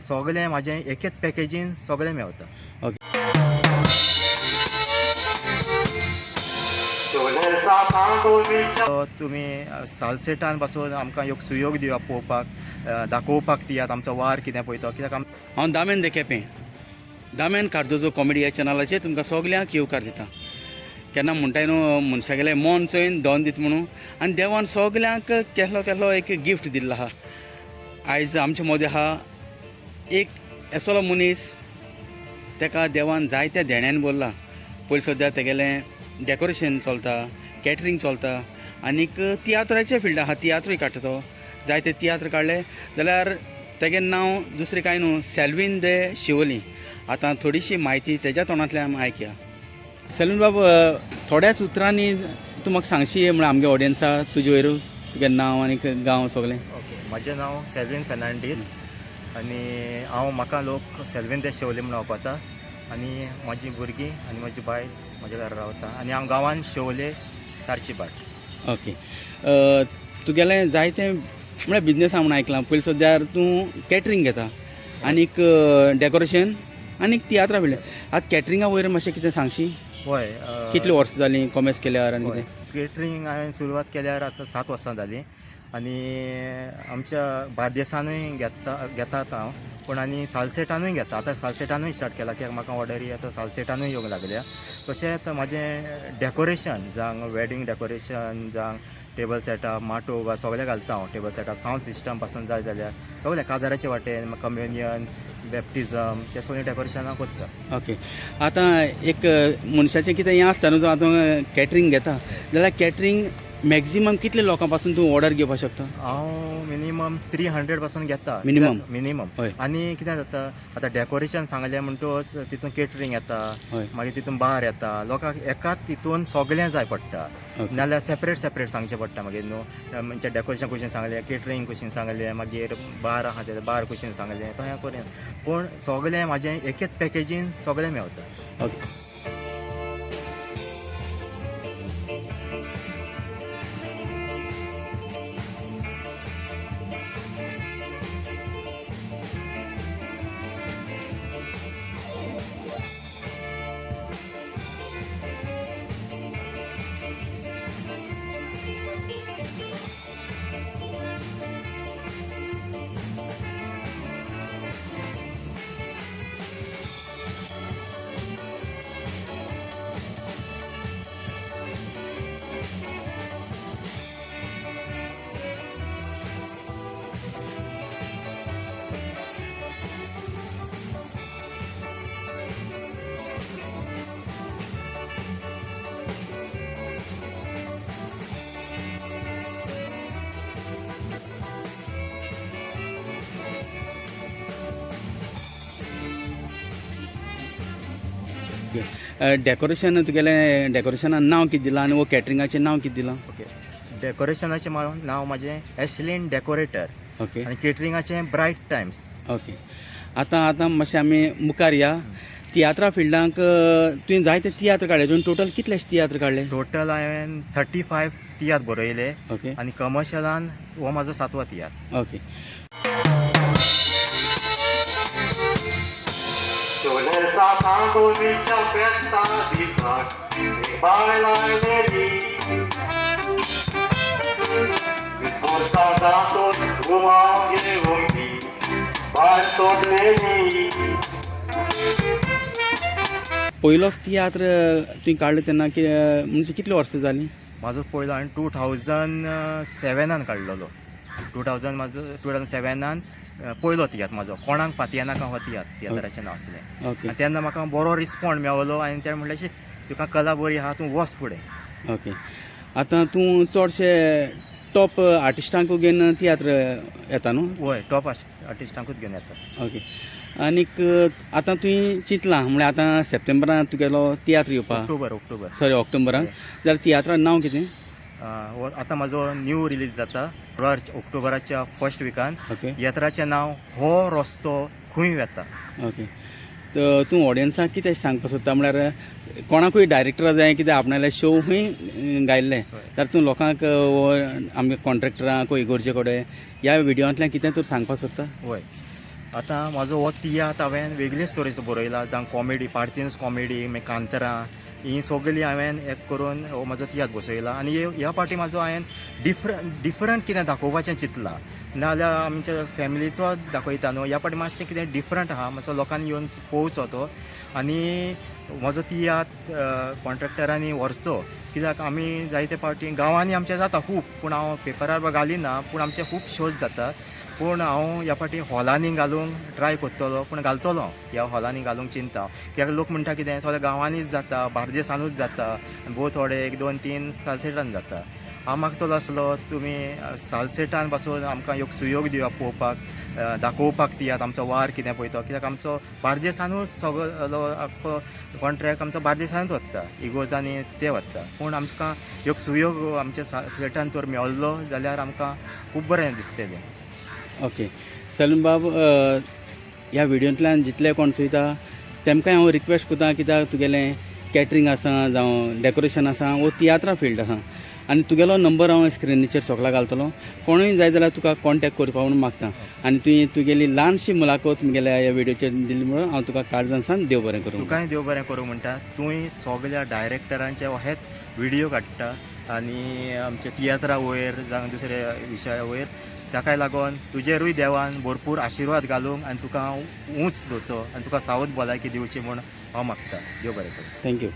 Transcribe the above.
सगळें म्हाजें एकेच पॅकेजीन सगळें मेवता. ओके. तुमी सालसेटान पासून आमकां एक सुयोग दिवप पळोवपाक, दाखोवपाक दियात आमचो वार कितें पळय तो, कित्याक हांव दामेन दे केपें, दामेन कार्दोजो कॉमेडी ह्या चॅनलाचेर तुमकां सगल्यांक येवकार दिता. केन्ना म्हणटाय न्हू, मनशागेलें मन चोयन दोन दिता म्हणून, आनी देवान सगल्यांक केहलो केहलो एक गिफ्ट दिल्लो आहा. आयज आमचे मदें आहा एक असलो मनीस, ताका देवान जायत्या देण्यान भरला. पयलीं सद्या तेगेलें डेकोरेशन चलता, कॅटरींग चलता, आनीक तियात्राचे फिल्ड आहा, तियात्रूय काडटा तो. जायते तियात्र काडले जाल्यार तेगे नांव दुसरें कांय न्हू, सेल्वीन दे शिवोली. आतां थोडीशी म्हायती तेज्या तोंडांतल्यान आयकया. सेल्वीन बाब, थोड्याच उतरांनी तूं म्हाका सांगशी म्हळ्यार आमगे ऑडियन्सा तुजे वयर तुगे नांव आनी गांव सगळें. ओके, म्हजें नांव सेल्वीन फेर्नांडीस आनी हांव, म्हाका लोक सेल्वीन दे शेवली म्हणून वळखता. आनी म्हाजी भुरगीं आनी म्हजी बायल म्हज्या घरा रावता आनी हांव गांवान शेवले तारची बाट. ओके, तुगेलें जायते म्हळ्यार बिजनेस आहा म्हणून आयकलां. पयलीं सद्यार तूं कॅटरींग घेता आनीक डेकोरेशन आनीक तियात्रा फिल्ड. आतां कॅटरिंगा वयर मातशें कितें सांगशी? हय. कितलीं वर्सां जालीं कॉमेर्स केल्यार आनी कितें? केटरींग हांवें सुरवात केल्यार आतां 7 वर्सां जालीं आनी आमच्या बार्देसानूय घेता घेतात हांव, पूण आनी सालसेटानूय घेता. आतां सालसेटानूय स्टार्ट केला, कित्याक म्हाका ऑर्डरी आतां सालसेटानूय येवंक लागल्या. तशेंच म्हाजें डेकोरेशन जावं वेडींग डेकोरेशन जावं टेबल सेटअप, माटो वा सगळें घालता हांव. टेबल सेटअप, सावंड सिस्टम पासून जाय जाल्यार सगळें, काजाराचे वाटेन, कम्युनियन, बॅप्टिजम, ते सगळें डेकोरेशन हांव करता. ओके, आतां एक मनशाचें कितें हें आसता न्हू, तूं आतां कॅटरींग घेता जाल्यार कॅटरींग मॅक्झिमम कितले लोकां पासून तूं ऑर्डर घेवपाक शकता? हांव मिनिमम 300 पासून घेता. Minimum? मिनिमम. आनी कितें जाता, आतां डेकोरेशन सांगलें म्हणटकच तितून केटरींग येता, मागीर तितून बार येता. लोकांक एकाच तितून सगळें जाय पडटा, नाल्यार सेपरेट सेपरेट सांगचें पडटा मागीर न्हू. म्हणजे डेकोरेशन कुशीन सांगलें, केटरींग कुशीन सांगलें, मागीर बार आहा ते बार कुशीन सांगलें, तशें करून. पूण सगळें म्हाजें एकेच पॅकेजीन सगळें मेवता. ओके. डेकोरेशन तुगेलें डेकोरेशनान नांव कितें दिलां आनी वो कॅटरिंगाचें नांव कितें दिलां? ओके, डेकोरेशनाचें नांव म्हाजें एशलीन डेकोरेटर. आनी केटरिंगाचें ब्रायट टायम्स. ओके, आतां आतां मातशें आमी मुखार या. तियात्रा फिल्डांक तुवें जायते तियात्र काडले. तुवें टोटल कितलेशे तियात्र काडले? टोटल हांवें 35 तियात्र बरयले. आनी कमर्शलान हो म्हाजो सातवो तियात्र. ओके. दिसाक बायल आयलेली, बायल सोडलेली. पयलोच तियात्र तुवें काडलो तेन्ना की म्हणजे कितलीं वर्सां जालीं? म्हाजो पयलो हांवें 2007 काडलेलो. 2000 म्हाजो 2007 पयलो तियात्र म्हाजो, कोणाक पातयेनाका हो तियात्र, तियात्राचें नांव आसलें. आनी तेन्ना म्हाका बरो रिस्पोंड मेवलो आनी ते म्हणलें, शी, तुका कला बरी आहा, तूं वच फुडें. ओके, आतां तूं चडशे टॉप आर्टिस्टांकू घेवन तियात्र येता न्हू? वय, टॉप आर्टिस्टांकूच घेवन येता. ओके, आनीक आतां तुवें चिंतलां म्हळ्यार आतां सप्टेंबरान तुगेलो तियात्र येवपा? ऑक्टोबर, ऑक्टोबर. सॉरी, ऑक्टोबरान. जाल्यार तियात्रा नांव कितें? हो आतां म्हाजो न्यू रिलीज जाता ऑक्टोबराच्या फर्स्ट विकान. तियात्राचें नांव हो रस्तो खूंय वेता. ओके, तर तूं ऑडियन्साक कितें सांगपाक सोदता? म्हळ्यार कोणाकूय डायरेक्टर जाय कितें आपणाले शो खंय गायल्ले जाल्यार तूं लोकांक आमगे कॉन्ट्रेक्टरांक इगोर्जे कडेन ह्या विडियोंतल्यान कितें तूं सांगपाक सोदता? वय. आतां म्हाजो हो तियात्र हांवें वेगळेच तरेचो बरयला, जावं कॉमेडी, पार्थिन्स कॉमेडी, मागीर कांतरां, ही सगळीं हांवें एक करून हो म्हाजो तियात्र बसयला. आनी ह्या फावटी म्हाजो हांवें डिफरंट डिफरंट कितें दाखोवपाचें चिंतलां. नाजाल्यार आमच्या फॅमिलीचो दाखयता न्हू, ह्या फावटी मातशें कितें डिफरंट आहा, मातसो लोकांनी येवन पळोवचो तो. आनी म्हजो तियात्र कॉन्ट्रेक्टरांनी व्हरचो, कित्याक आमी जायते फावटी गांवांनी आमच्या जाता खूब, पूण हांव पेपरार बी घालिना, पूण आमचे खूब शोज जाता. पूण हांव ह्या फावटी हॉलांनी घालूंक ट्राय करतलो, पूण घालतलो हांव ह्या हॉलांनी घालूंक चिंता. कित्याक लोक म्हणटा कितें सगळ्या गांवांनीच जाता, बार्देसानूच जाता, आनी भोव थोडे 1 2 3 सालसेटान जाता. हांव मागतलो आसलो तुमी सालसेटान पासून आमकां एक सुयोग दिवप पळोवपाक, दाखोवपाक तियात्र आमचो वार कितें पळय तो. कित्याक आमचो बार्देसानूच सगळो आख्खो कॉन्ट्रेक्ट आमचो बार्देसानूच वता, इगोर्जांनी ते वता. पूण आमकां एक सुयोग आमच्या सालसेटान तर मेळ्ळो जाल्यार आमकां खूब बरें दिसतलें. ओके सलीम बाब, ह्या व्हिडियोंतल्यान जितले कोण चोयता तेमकांय हांव रिक्वेस्ट करता, कित्याक तुगेलें कॅटरींग आसा जावं डेकोरेशन आसा वो तियात्रा फिल्ड आसा, आनी तुगेलो नंबर हांव स्क्रिनीचेर सोगला घालतलो, कोणूय जाय जाल्यार तुका कॉन्टेक्ट करपा म्हणून मागता. आनी तुवें तुगेली ल्हानशी मुलाखत म्हगेल्या ह्या व्हिडियोचेर दिली म्हणून हांव तुका काळजान देव बरें करूं. तुकाय देव बरें करूं म्हणटा. तूंय सगल्या डायरेक्टरांचे हेच व्हिडियो काडटा आनी आमच्या तियात्रा वयर जावं दुसऱ्या विशया वयर, ताकाय लागून तुजेरूय देवान भरपूर आशिर्वाद घालूंक आनी तुका हांव ऊंच दवरचो आनी तुका सावध भलायकी दिवची म्हूण हांव मागता. देव बरें करूं. Thank you.